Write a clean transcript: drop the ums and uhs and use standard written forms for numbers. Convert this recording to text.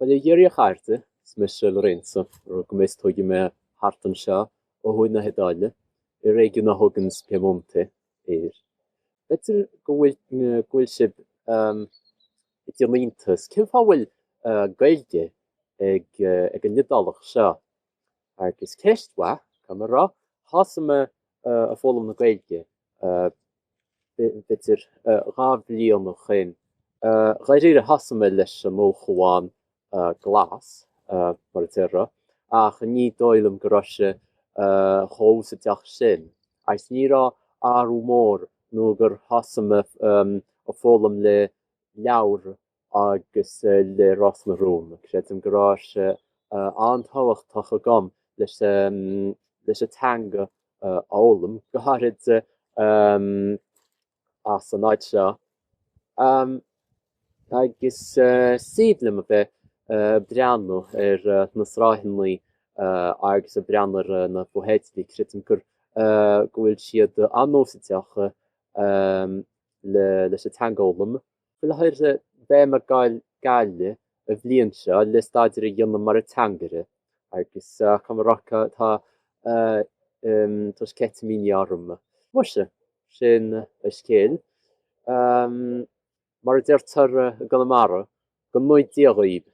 Bail ó Dhia oraibh a chairde, is mise Lorenzo, rugadh mé is tóigeadh mé thart anseo ó thuaidh na hIodáile, i réigiún a thuganns Piemonte air. B'fhéidir go bhfuil go bhfuil sibh ag déanamh iontas, cén fáth a bhfuil Gaeilge ag ag an Iodálach seo? Agus ceist mhaith, caithfidh mé a rá, thosaigh mé ag foghlaim na Gaeilge b'fhéidir 2 bhliain ó shoin. Dháiríre thosaigh mé leis an ulchabhán glas, mar a déarfá, ach ní dóigh liom go raibh sé chomh úsáideach sin. Agus ní raibh athrú mór nó gur thosaigh mé ag foghlaim le leabhar agus le Ros na Rún. Creidim go raibh sé an-tábhachtach agam leis an teanga a fhoghlaim, go háirid as an áit seo. Agus is aoibhinn liom a bheith ag breathnú ar na sráideanna agus ag breathnú ar na fotheidilí. Creidim gur go bhfuil siad an-úsáideach leis an teanga a fhoghlaim. Faoi láthair beidh mé ag gabháil Gaillimh an bhliain seo le staidéar a dhéanamh mar ateangaire agus caithfidh mé a rá tá tá sceitimíní orm. Muise, sin an scéal. Mar a deirtear i gConamara, go ngnóthaí Dia dhaoib!